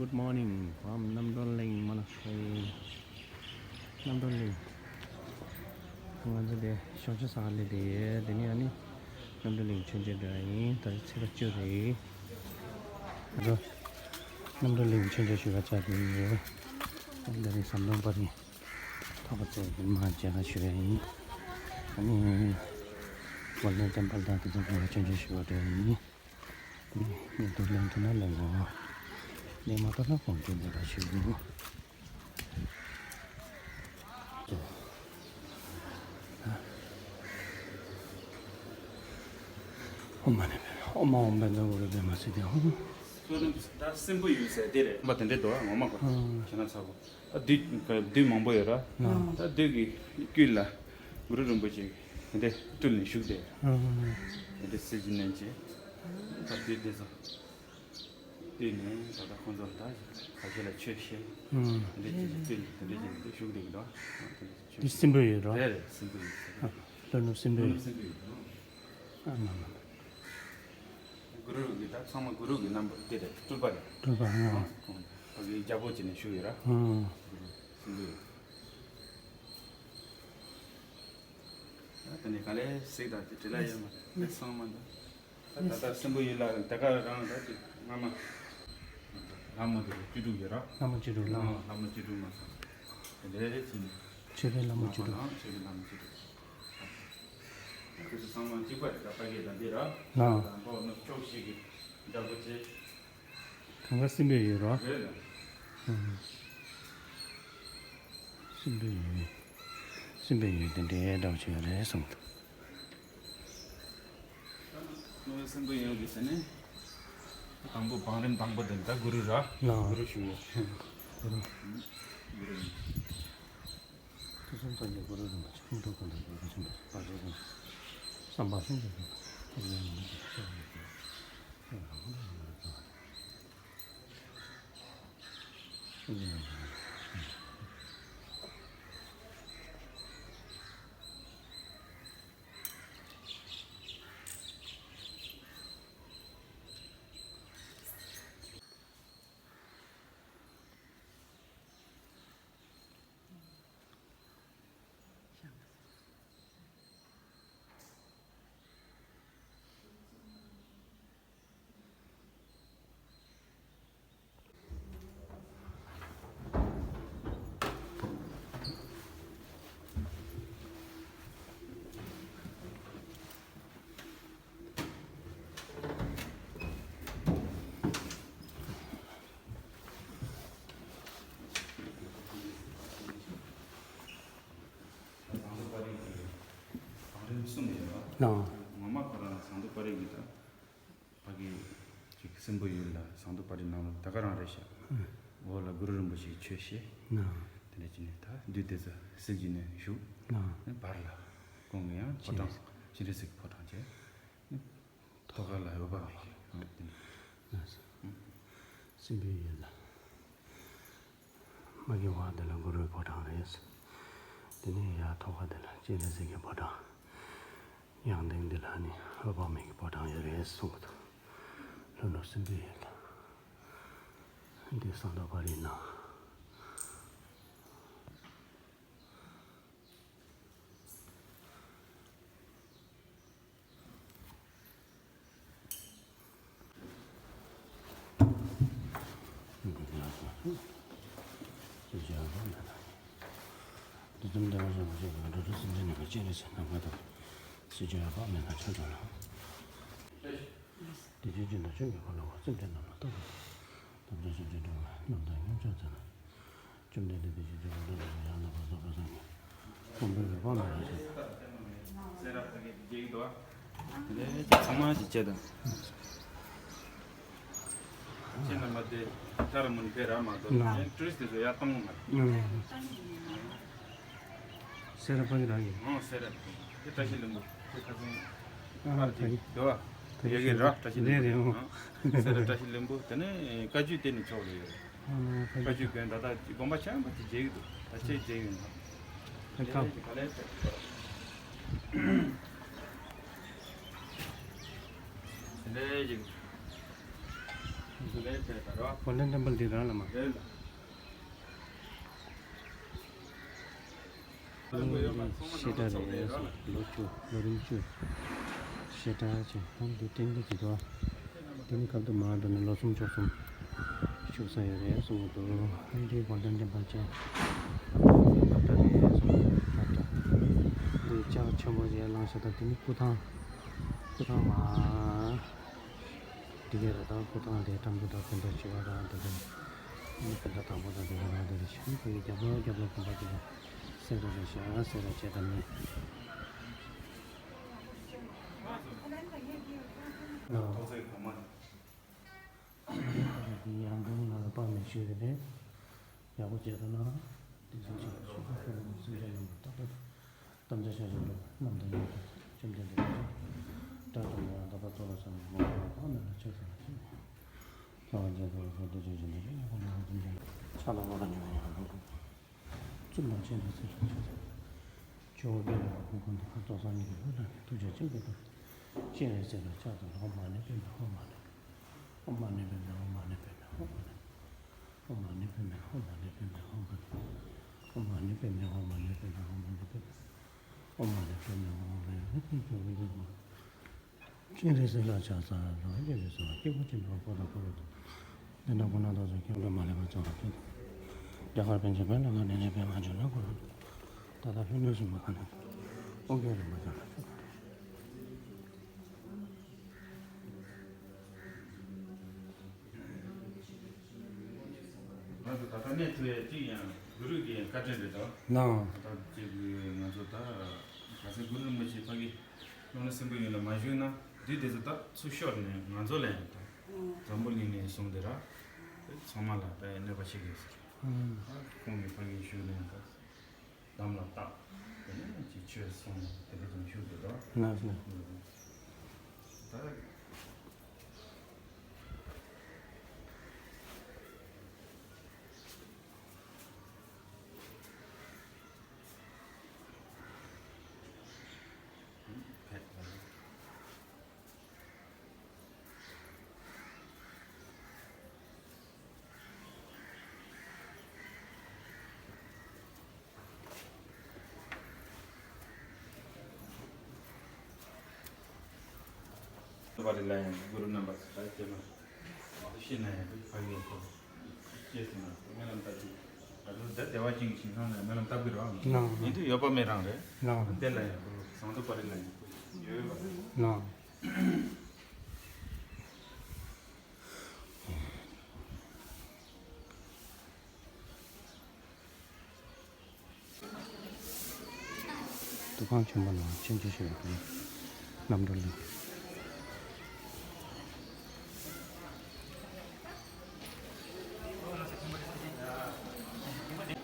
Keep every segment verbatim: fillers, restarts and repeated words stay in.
Good morning from རྣམ་གྲོལ་གླིང་མ་ན་ཁའི་རྣམ་གྲོལ་གླིང་། ང་ཚོ་དེ་ཞོགས་ཇ་ཟ་ག་སླེབས་པ་ཡིན། དེ་ནས་ཨ་ནི་རྣམ་གྲོལ་གླིང་མཆོད་མཇལ་འགྲོ་ཡ་ཡིན། ད་རེས་ཚེས་པ་བཅུ་རེད། ང་ཚོ་རྣམ་གྲོལ་གླིང་མཆོད་མཇལ་ཞུ་ག་བཅར་གྱི་ཡོད། ད་རེས་ཟམ་གདོང་དཔའ་རིས་ཐོག་ཁ་ཚོ་མ་མཇལ་ཁ་ཞུ་ཡ་ཡིན། ཨ་ནི་Golden Temple དང་དེ་ཚོ་ག་མཆོད་མཇལ་ཞུ་ག་འགྲོ་ཡ་ཡིན། ནས་དུ་ལེན་ཐུབ་ན་ལེན་དགོས། ལེན་མ་ཐུབ་ན་གོང་ཚད་འདི་འདྲ་ཞིག་འདུག་ཨོཾ་མ་ཎི་པདྨེ། ཨོཾ་ཨཱཿཧཱུྃ་བཛྲ་གུ་རུ་པདྨ་སིདྡྷི་ཧཱུྃ། ད་སྲིན་པོ་ཡོད་ཟེར་དེ་རེད། པ་དེ་འདྲས་འདུག་ངོ་མ་གོ་ཁྱེད་རང་ཚ་གོ་ཨ་བདུད་བདུད་མང་པོ་ཡོད་ར། ཨ། ད་བདུད་ཀྱི་དཀྱིལ་ལ་གུ་རུ་རིན་པོ་ཆེ་དེ་འདྲས་སྤྲུལ་ནས་བཞུགས་ཏེ། ཨ། དེ་འདྲས་སྲིད་ཀྱི་ནན་ཆེ། ད་བདུད་དེ་ཚོ་བཏུལ་ནས་ད་ལྟ་ཁོང་ཚོ་ལ་ད་ཁ་ཤས་ལ་ཆོས་བཤད། ཨ། དེ་འདྲས་བྱས་ནས་བཏུལ་ནས་དེ་འདྲས་བྱས་ནས་བཞུགས་བསྡད་ཀྱི་འདུག་དེ་འདྲས་བྱས་ཆོས་བཤད། དེ་སྲིན་པོ་ཡོད་ར། རེད་རེད། སྲིན་པོ་ཡོད་ཟེར། ཨ། ལྷོ་ནུབ་སྲིན་པོ་ལྷོ་ཡོད། ནུབ་སྲིན་པོ་ཡོད་ར། ཨ་མ་མ་མ། གུ་རུ་གི་ད་ཚང་མ་གུ་རུ་གི་རྣམ་པ་དེ་རེད། སྤྲུལ་པ་རེད། སྤྲུལ་པ། ཨ། ཁོང་ཕ་གིའི་རྒྱལ་པོ་བྱས་ནས་བཞུགས་ཡོད་ར། ཨ། གུ་རུ་སྲིན་པོ་ཡོད། ད་དེ་ནས་ག་ལེ་གཟིགས་དང་དེ་བྲེལ་ལ་ཡོད་མ་རེད། ཚང་མ་འདུག་ད་ད་ལྟ་སྲིན་པོ་ཡུལ་ལ་ད་ག་རང་ད་ཅིག་སྔ་མ་ལྷ་མོ་དེ་བཅུ་དྲུག་ཡོད་ར། ལྷ་མོ་བཅུ་དྲུག་ལ། ལྷ་མོ་བཅུ་དྲུག་མ་ཚང་དེ་འདྲའི་ཚིག་ནི། ཆོས་པའི་ལྷ་མོ་བཅུ་དྲུག་ཆོས་པའི་ལྷ་མོ་བཅུ་དྲུག་དེ་ཚོ་ཚང་མ་གཅིག་པ་རེད། ད་ཕ་གི་ད་འདི་ར། ལ། དང་པོ་ནུབ་ཕྱོགས་ཤིག་གི་རྒྱལ་པོ་ཆེ། གང་ག་སྲིན་པོའི་ཡུལ་རོ། རེད་ལ། ཨང་། སྲིན་པོའི་ཡུལ། སྲིན་པོའི་ཡུལ་དེ་འདྲའི་འདྲ་བོ་ཅིག་ཡོད་རེད་གསུངས་འདུག་ནོ་སྲིན་པོའི་ཡུལ་གྱི་ཟེར་ནས། དང་པོ་བང་རིམ་དང་པོ་དེ་ད་གུ་རུ་ར། ལ། གུ་རུ་ཞུ་ཡོད། གུ་རུ། གུ་རུ། ཐུགས་གསུམ་རྩ་རྒྱུད་གུ་རུ་རིན་པོ་ཆེ། ཁུངས་ཐུབ་ཀུན་ཏུ་རྫོགས་པའི་ཆེན་པོ་བར་ཆད་ཀུན། བསམ་པ་ལྷུན་གྱིས་གྲུབ་པའི་ཐུགས་རྗེ་ཉིད་ཀྱིས་སྤྱི་བོ་ཡི་གེ་ཐུགས་ཀྱི་ནང་དུ་ཡོད་པ། ཟངས་མདོག་དཔལ་རི་གི་བང་རིམ་གསུམ་ཡོད་པ། ཨ། ངོ་མ་ཁོ་རང་ཟངས་མདོག་དཔལ་རི་གི་ད། ཕ་གི་ཅིག་སྲིན་པོའི་ཡུལ་ལ་ཟངས་མདོག་དཔལ་རིའི་ནང་ལོགས་ད་ག་རང་རེད་ཤག་འོག་ལ་གུ་རུ་རིན་པོ་ཆེའི་ཆོས་བཤད། དེ་འདྲ་བྱས་ནས་ད་བདུད་དེ་ཚོ་སྲིད་ཀྱི་ནས་བཞུགས། བར་ལ་ཁོང་གི་ཡང་ཕོ་བྲང་སྤྱན་རས་གཟིགས་ཀྱི་ཕོ་བྲང་བྱས། ཐོག་ཁ་ལ་འོད་དཔག་མེད་ཀྱི་དེ་འདྲ། སྲིན་པོའི་ཡུལ་ལ། མ་གི་བར་དེ་ལ་གུ་རུའི་ཕོ་བྲང་རེད། དེ་ནས་ཡར་ཐོག་ཁ་དེ་ལ་སྤྱན་རས་གཟིགས་ཀྱི་ཕོ་བྲང་། ཡང་སྟེང་འདི་ལ་ནི་འོད་དཔག་མེད་ཀྱི་ཕོ་བྲང་ཡོད་རེད་གསུངས་འདུག་ལྷོ་ནུབ་སྲིན་པོའི་ཡུལ་ལ། འདི་ཟངས་མདོག་དཔལ་རིའི་ནང་། འདི་ཙམ་བདེ་བ་ཅན་པ་ཞིག་གི་འགྲོ་དྲུག་སེམས་ཅན་རྣམས་ཀྱི་སྤྱན་རས་གཟིགས་ནམ་མཁའ་དང་། སྲིད་ཞིའི་འོད་དཔག་མེད་དང་ཆོས་སྐྱོང་ལ། དེ་བཞིན་སྦྱིན་བདག་ཆོས་ཀྱི་འཁོར་ལོ་བ། སེམས་ཅན་རྣམས་ལ་སྟོབས་དང་། ཐམས་ཅད་སྤྱོད་ཕྱིར་སྒྲོལ་བའི་རྣམ་དག་སྙོམས་འཇུག་མཛད། བཅོམ་ལྡན་འདས་དེ་བཞིན་གཤེགས་པ་ཀུན་ཏུ་བཟང་པོ་ཡང་དག་པར་རྫོགས་པའི་སངས་རྒྱས། དབང་པོའི་རོལ་པ་མེད་པར་བྱེད། ཚང་མ་ཞིག་བྱེད་དང་། ཅེ་ན་མ་དེ་ཏཱ་ར་མུ་ནི་ཕེ་ར་མ་གཏོགས་ན། ཊུ་རི་སི་ཊི་དེ་ཚོ་ཡར་གཏོང་གི་མ་རེད། སེ་ར་ཕ་གི་ར་གི། ཨང་སེ་ར་ཕ་གི། དེ་བཀྲ་ཤིས་ལྷུན་པོ། དེ་ཁ་སང་ཨ་ཕ་གི་དེ་བ། ཡ་གི་ར་བཀྲ་ཤིས་ལྷུན་པོ། རེད་རེད། ཨང་སེ་ར་བཀྲ་ཤིས་ལྷུན་པོ། དེ་ནས་བཀའ་བརྒྱུད་དེ་ནི་ཕྱོགས་ལ་ཡོད་རེད། ཨ་ཕ་གི། བཀའ་བརྒྱུད་དགོན་ད་ལྟ་དགོན་པ་ཆེན་པོ་དེ་མཇལ་གི་འདུག་ད་ཆེ་མཇལ་གི་འདུག་ད་ཁ་དེ་ག་ལེར་དེ་འདྲའི་ཅིག་གོ་ལྡན་ཊེམ་པལ་འདི་རང་ལ་མ། བཤད་གྲྭ་རེད། ལོ་བཅུ། ལོ་རིམ་བཅུ། བཤད་གྲྭ་ཆེ་ཧང་དུ་ཏན་ཏན་གྱི་འགྲོ། དེ་ནི་སྐབས་དུ་མ་འགྲོ་ནས་ལོ་གསུམ་ཕྱོགས་གསུམ་བཞུགས་ས་ཡོད་རེད་གསུང་གི་འདུག་ཧང་དེའི་གོ་ལྡན་ཊེམ་པལ་ཆེ། སྐབས་ད་རེད་གསུང་གི་འདུག་འདི་ལྕགས་ཆེན་པོ་ཞིག་བླངས་ཤག་ད་དེ་ནི་སྐུ་ཐང་། སྐུ་ཐང་མ། འདི་ག་རེད། ད་སྐུ་ཐང་དེ་ཀྲམ་བུ་དང་བོན་ཐང་བྱེད་པ་དང་དེ་ག་ནི་བོན་ཐང་དང་པོ་དང་དེ་ག་རང་དེ་རེད། ཤང་དེ་རྒྱབ་ལོགས་རྒྱབ་ལོགས་གོམ་པ་དེ་ག་སེ་ར་རེད་ཤག་སེ་ར་བྱས་ད་ནི། ཨ། དེ་ཡང་དུང་ལ་དཔག་མེད་ཤོས་རེད། ཡག་པོ་བྱས་ད་ན། དེ་ཚོ་ཅིག་ཤོག་ཁ་ཁྱོད་རང་སེམས་ཅན་རྣམས་ལ་རྟག་ཏུ། དམ་བཅའ་བཞག་ཡོད་ལ་རྣམ་དང་ཡོད་ཀྱང་བཅོམ་ལྡན་འདས་ཀྱིས་དགྲ་དང་ནི་ཡང་དག་པར་རྫོགས་པར་བྱ་བ་མ་འོངས་པ་གང་ནས་ལ་ཆོས་ཟེར་བ་ཅི། ལྷ་དབང་ཅན་ཐོབ་པར་ཤོག་ཏུ་བྱོན་ཞིང་དེ་ཕྱིར་ཡང་གོང་མ་བཅོམ་ལྡན་འདས་ཕྱག་དང་པོ་ལ་ཉོན་ཡང་ལ་བཙུན་མ་སྤྱན་རས་གཟིགས་ལ་ཕྱག་འཚལ། ཇོ་བོ་དཔལ་ལྡན་ལ་ཕུར་ཁུང་དུ་ཁ་དོག་སང་ཉིད་ཀྱི་ཧུད་ལ་ནི་ཐུགས་རྗེ་ཆེན་པོས་གཏུགས། སྤྱན་རས་གཟིགས་ལ་ཕྱག་འཚལ་ལོ། ཨོཾ་མ་ཎི་པདྨེ་ཧཱུྃ་མ་ཎི་པདྨེ། ཨོཾ་མ་ཎི་པདྨེ་ཧཱུྃ་མ་ཎི་པདྨེ་ཧཱུྃ་མ་ཎི། ཨོཾ་མ་ཎི་པདྨེ་ཧཱུྃ་མ་ཎི་པདྨེ་ཧཱུྃ་མ་ཎི། ཨོཾ་མ་ཎི་པདྨེ་ཧཱུྃ་མ་ཎི་པདྨེ་ཧཱུྃ་མ་ཎི་པདྨེ། ཨོཾ་མ་ཎི་པདྨེ་ཧཱུྃ་མ་ཎི་པདྨེ་ཧཱུྃ་མ་ཎི། སྤྱན་རས་གཟིགས་ལ་ཕྱག་འཚལ་ལོ། སྤྱན་རས་གཟིགས་ལ་སྐྱེས་བུ་སྤྱན་སྔར་འཁོར་དང་འཁོར་ལོ་དང་། དེ་འདྲ་ཁོ་ན་དང་སོགས་སྐྱེ་བོ་མ་ལེགས་པ་ཚོགས་ལ་སྤྱད། རྒྱ་གར་པཎ་ཆེན་དཔལ་ལྡན་ཁ་ནས་ནི་པདྨ་འབྱུང་གནས་འཁོར་ལོ། ད་ལྟ་ལྷོད་ལྷོད་སུ་མ་ཁ་ནས་ཨོ་རྒྱན་རིན་པོ་ཆེ་ལ་སྤྱད། ང་ཚོ་ད་ལྟ་གནས་ཐུབ་ཡས་གཅིག་ཡང་གུ་རུ་གི་བཀའ་དྲིན་རེད་དོ། ལགས། ད་ལྟ་གཅིག་ང་ཚོ་ད་ག་ཚོད་གུ་རུ་རིན་པོ་ཆེ་ཕ་གི་སློབ་གྲྭ་སྲིན་པོ་ཡུལ་ལ་མ་བཞུགས་ན་དུས་དེ་ཚོ་ད་ཚུར་ཤོར་ནས་ང་ཚོ་ལ་ཡང་ད་འཛམ་བུ་གླིང་ནས་བཟུང་སྟེ་ར་ཚང་མ་ལ་ད་གནོད་པ་བྱེད་ཀྱི་ཡོད་ཟེར། ད་ཁོང་གི་ཕ་གི་བཞུགས་ནས་ད་འདམ་ལ་བཏགས་དེ་ནས་ཅིག་ཆོས་གསུངས་དེ་འདྲ་ཙམ་བཞུགས་འདུག་ར། ལགས་སོ། ད། པ་རི་ལ་ཡང་གུ་རུ་རྣམ་པ་ཚོ་ད་སྐྱེས་མ་ཤི་ན་ཡང་ཕ་ཡུལ་ཁོ་སྐྱེས་སོང་ན་སྨོན་ལམ་བཏབ་ཅིག་ད་དུང་ད་བདེ་བ་ཅན་གྱི་ཞིང་ཁམས་ན་སྨོན་ལམ་བཏབ་གི་རོགས། ཡིན་དུས་ཡོད་པ་མེད་རང་རེད། དེ་ལ་ཡང་གུ་རུ་ཟངས་མདོག་དཔལ་རི་ལ་ཡང་ཡོད་པ། འདུ་ཁང་ཆེན་པོ་ནང་ཆོས་འབྱུང་ཞེས་པའི་རྣམ་གྲོལ་གླིང་།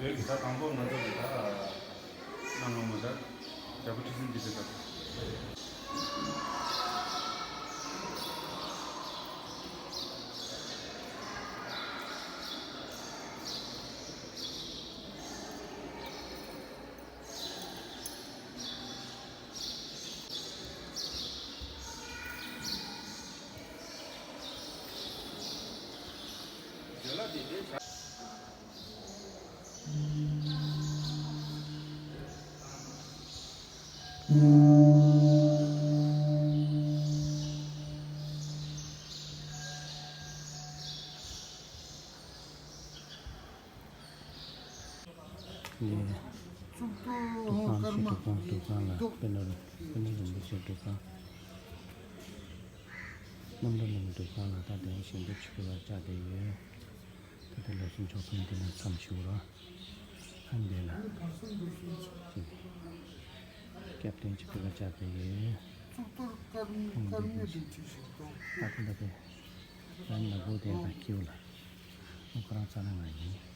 བོད་ཀྱི་ད་དང་པོ་ང་ཚོ་གི་ད་གནམ་ལོ་མ་ད་རྒྱལ་པོ་ཁྲི་སྲོང་ལྡེ་བཙན་སྐབས། གཙུག་ཏོར་དུར་ཁང་ཁྲི་དྲུག་པ། དུར་ཁང་ལ་པདྨ་པདྨ་རིན་པོ་ཆེ་དུར་ཁང་། རྣམ་གྲོལ་གླིང་དུར་ཁང་ལ་ད་ལྟའི་ཞལ་འདེབས་ཞུ་དགོས་པ་བཅར་བསྡད་ཡོད། ད་ལྟ་ལོ་གསུམ་ཕྱོགས་གསུམ་དེ་ནས་མཚམས་བཞུགས་རོགས། ཧན་དེ་ལ་ཅིག་སྐྱབས་རྟེན་ཅིག་ཕུལ་བ་བཅར་བསྡད་ཡོད། ད་ལྟ་དེ་རང་ལ་སྒོ་དེ་དང་ཁྱེའུ་ལ། ཁོ་རང་རྩ་ནས་མ་ཡིན།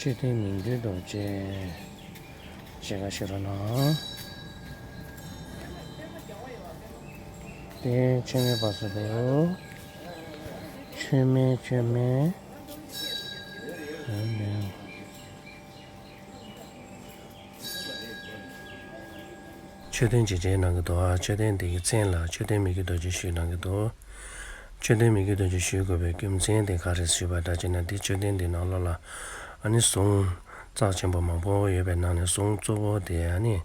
མཆོད་རྟེན་མིང་བརྗོད་རྡོ་རྗེ། ཞལ་བཀའ་ཞུ་རོགས་གནང་། དེ་མཆོད་མེ་སྦར་ས་རེད། མཆོད་མེ་མཆོད་མེ། མཆོད་རྟེན་ཅིག་མཇལ་གནང་གི་འདུག་ཨ། མཆོད་རྟེན་འདི་གི་མཚན་ལ་མཆོད་རྟེན་མི་བསྐྱོད་རྡོ་རྗེ་ཞུས་གནང་གི་འདུག་མཆོད་རྟེན་མི་བསྐྱོད་རྡོ་རྗེ་ཞུ་དགོས་པའི་རྒྱུ་མཚན་དེ་ག་རེ་ཞུས་པ་འདྲ་བྱས་ན། འདི་མཆོད་རྟེན་འདི་ནང་ལོགས་ལ་ཨ་ནི་གཟུངས་རྩ་ཆེན་པོ་མང་པོ་ཡོད་པའི་ནང་ནས་གཟུངས་གཙོ་བོ་དེ་ཨ་ནི་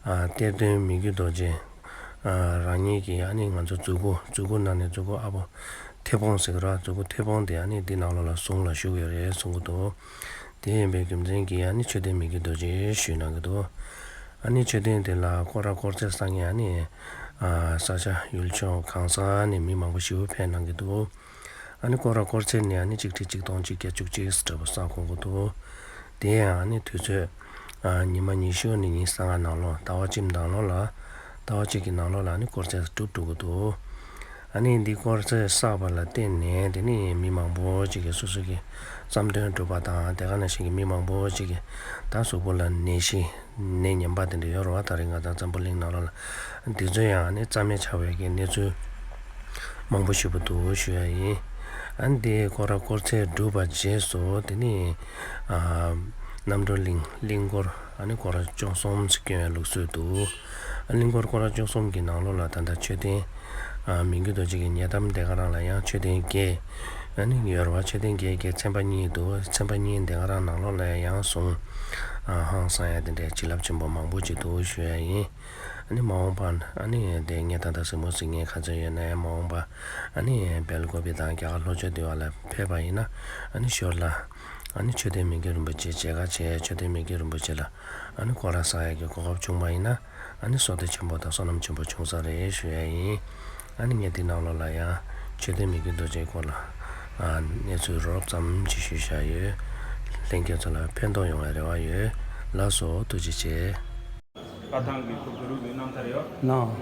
ཨ་གཏེར་སྟོན་མི་བསྐྱོད་རྡོ་རྗེ་ཨ་རང་ཉིད་ཀྱི་ཨ་ནི་ང་ཚོ་མཛུབ་གུ་མཛུབ་གུ་ནང་ནས་མཛུབ་གུ་ཨ་ཕོ་མཐེ་བོང་ཟེར་གི་ར། མཛུབ་གུ་མཐེ་བོང་དེ་ཨ་ནི་འདི་ནང་ལོགས་ལ་གཟུངས་ལ་བཞུགས་ཡོད་རེད་གསུང་གི་འདུག་དེ་ཡིན་པའི་རྒྱུ་མཚན་གྱིས་ཨ་ནི་མཆོད་རྟེན་མི་བསྐྱོད་རྡོ་རྗེ་ཞུས་གནང་གི་འདུག་ཨ་ནི་མཆོད་རྟེན་དེ་ལ་སྐོར་ར་སྐོར་ཚད་བསགས་མཁན་ཨ་ནི་ཨ་ས་ཆ་ཡུལ་ཕྱོགས་གང་ས་ནས་མི་མང་པོ་ཞེ་པོ་ཕེབས་གནང་གི་འདུག་ཨ་ནི་སྐོར་ར་སྐོར་ཚད་ནི་ཨ་ནི་གཅིག་ཁྲི་གཅིག་སྟོང་གཅིག་བརྒྱ་བཅུ་གཅིག་འདྲ་པོ་བསགས་གོ་གི་འདུག་དེ་ཡང་ཨ་ནི་དུས་ཚོད་ཨ་ཉི་མ་ཉི་ཤུ་ནས་ཉི་ཤུ་རྩ་ལྔ་ནང་ལོགས་ཟླ་བ་གཅིག་ནང་ལོགས་ལ་ཟླ་བ་གཅིག་གི་ནང་ལོགས་ལ་ཨ་ནི་སྐོར་ཚད་གྲུབ་འགྲོ་གི་འདུག་ཨ་ནི་འདི་སྐོར་ཚད་བསགས་པ་ལ་བརྟེན་ནས་དེ་ནི་མི་མང་པོ་ཅིག་གིས་སོ་སོ་གི་བསམ་དོན་འགྲུབ་པ་དང་། དེ་ག་ནང་བཞིན་གྱི་མི་མང་པོ་ཅིག་གིས་ད་གཟུགས་པོ་ལ་ནད་གཞི་ནད་ངན་པ་དེ་འདྲ་ཡོད་རེད་བ། ད་རེས་ང་ཚང་འཛམ་བུ་གླིང་ནང་ལོགས་ལ་འདི་ཚོ་ཡང་ཨ་ནི་རྩ་མེད་ཆགས་པའི་གི་གནས་ཚུལ་མང་པོ་ཞེ་པོ་འདུག་ཞུ་ཡ་ཡིན། ཨ་ནི་དེ་སྐོར་ར་སྐོར་ཚད་གྲུབ་པ་རྗེས་སུ་དེ་ནི་ཨ་རྣམ་གྲོལ་གླིང་གླིང་སྐོར་ཨ་ནི་སྐོར་ར་བཅུ་གསུམ་ཙམ་སྐྱོན་ཡ་ལུགས་སྲོལ་འདུག་ཨ་གླིང་སྐོར་སྐོར་ར་བཅུ་གསུམ་གྱི་ནང་ལོགས་ལ་ད་ལྟ་མཆོད་རྟེན་ཨ་མི་བསྐྱོད་རྡོ་རྗེ་གི་ཉེ་འགྲམ་དེ་ག་རང་ལ་ཡང་མཆོད་རྟེན་བརྒྱད་ཨ་ནི་ཡོད་རེད་བ། མཆོད་རྟེན་བརྒྱད་བརྒྱད་ཚན་པ་གཉིས་འདུག་ཚན་པ་གཉིས་དེ་ག་རང་ནང་ལོགས་ལ་ཡང་གཟུངས་ཨ་ཧང་སང་ཡ་དེ་འདྲའི་བྱིན་རླབས་ཆེན་པོ་མང་པོ་ཅིག་འདུག་ཞུ་ཡ་ཡིན། ཨ་ནི་མ་འོངས་པ་ཨ་ནི་དེ་ངས་ད་ལྟ་གཟིགས་མོ་གཟིགས་མཁན་ག་ཚོད་ཡོད་ན་ཡང་། མ་འོངས་པ་ཨ་ནི་སྦེལ་ཀོབ་དང་རྒྱ་གར་ལྷོ་ཕྱོགས་དེ་བ་ལ་ཕེབས་པ་ཡིན་ན་ཨ་ནི་ཞོར་ལ་ཨ་ནི་མཆོད་རྟེན་མི་བསྐྱོད་རིན་པོ་ཆེ་མཇལ་ཁ་བྱས། མཆོད་རྟེན་མི་བསྐྱོད་རིན་པོ་ཆེ་ལ་ཨ་ནི་སྐོར་ར་བསགས་ཡ་གི་གོ་སྐབས་བྱུང་བ་ཡིན་ན་ཨ་ནི་བསོད་བདེ་ཆེན་པོ་དང་བསོད་ནམས་ཆེན་པོ་བྱུང་ས་རེད་ཞུ་ཡ་ཡིན། ཨ་ནི་ངས་འདི་ནང་ལོགས་ལ་ཡང་མཆོད་རྟེན་མི་བསྐྱོད་རྡོ་རྗེའི་སྐོར་ལ་ཨ་གནས་ཚུལ་རོབ་ཙམ་ཅིག་ཞུས་བཞག་ཡོད། ལྷན་རྒྱས་ཚོ་ལ་ཕན་ཐོགས་ཡོང་བའི་རེ་བ་ཡོད། ལགས་སོ། ཐུགས་རྗེ་ཆེ། བཀའ་ཐང་གི་གུ་རུ་གི་རྣམ་ཐར་ཡོད། ལགས།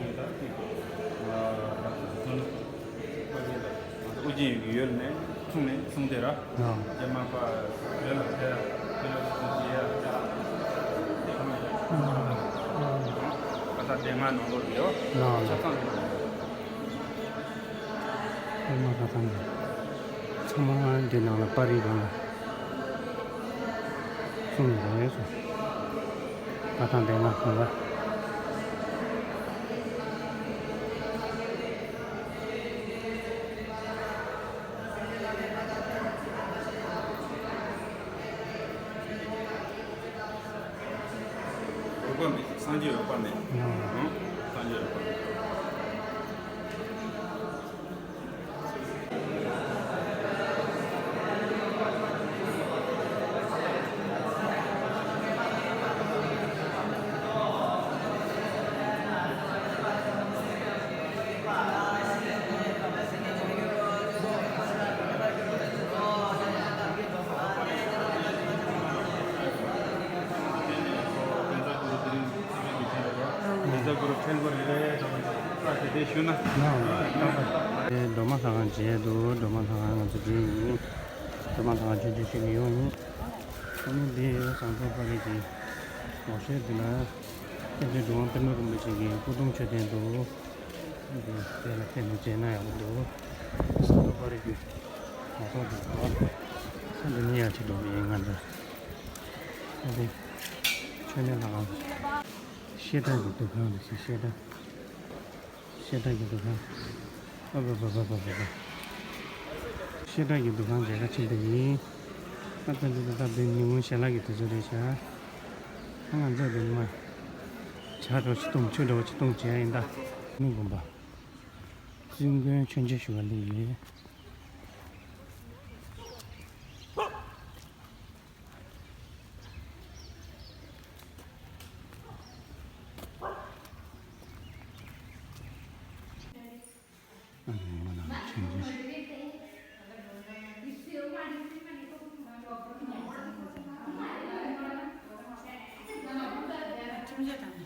ཨུ་རྒྱན་ཡོད་ནས་འཁྲུངས་ནས་གསུངས་ཏེ་ར། ལགས། རྗེ་མ་པ་བོད་ལ་ཕེབས་བོད་ལ་གསུངས་ཏེ་ཡ། བཀའ་ཐང་སྡེ་ལྔ་ནང་ལོགས་ཡོད། ལགས། ཆ་ཚང་གི་ནང་ལོགས། ཨ་མ་བཀའ་ཐང་གི་ཚང་མ་འདི་ནང་ལ་པར་རིས་སྒང་ལ་གསུངས་ཡོད་རེད་སོ། བཀའ་ཐང་སྡེ་ལྔ་གང་ག་འོད་དཔག་མེད། སངས་རྒྱས་འོད་དཔག་མེད། ཨང་། སངས་རྒྱས་འོད་དཔག་མེད། ཨེ། སྒྲོལ་མ་ལྷ་ཁང་མཇལ་འདུག་སྒྲོལ་མ་ལྷ་ཁང་ང་ཚོ་འདི་ཡིན། སྒྲོལ་མ་ལྷ་ཁང་མཆོད་མཇལ་ཞུ་གི་ཡོད་ཡིན། ཨ་ནི་འདི་ཟངས་མདོག་དཔལ་རི་གི་ལོགས་ཤོད་འདི་ལ་མཁན་ཆེན་གྲུབ་དབང་པདྨ་རིན་པོ་ཆེ་གི་སྐུ་གདུང་མཆོད་རྟེན་འདུག་འདི་དེ་ལ་ཕེབས་ནས་མཇལ་ན་ཡག་པོ་འདུག་ཟངས་མདོག་དཔལ་རི་གི་ལོགས་ཐོག་འདུག་ས་འདི་ནི་ཡ་ཆེ་འགྲོ་གི་ཡིན་ང་འདི། ཨ་ནི་མཆོད་གནས་ལྷ་ཁང་། བཤད་གྲྭ་གི་འདུ་ཁང་རེད་ཟེར། བཤད་གྲྭ། བཤད་གྲྭ་གི་འདུ་ཁང་། ཨ་བ་བ་བ་བ་བ་བ། བཤད་གྲྭ་གི་འདུ་ཁང་མཇལ་ཁ་ཕྱིན་པ་ཡིན། ཨ་ད་འདི་ད་ད་འདི་ཉིན་གུང་ཞལ་ལག་གི་དུས་ཚོད་རེད་ཤག་ཨ་ང་ཚོ་འདི་མ། ཇ་འདྲ་བོ་ཅིག་བཏུང་། ཆུ་འདྲ་བོ་ཅིག་བཏུང་བྱས་ཡིན་ད། མི་དགོན་པ། བཙུན་དགོན་མཆོད་མཇལ་ཞུ་བ་སླེབས་ཡོད། ཁྲིམས་བཅད་དང་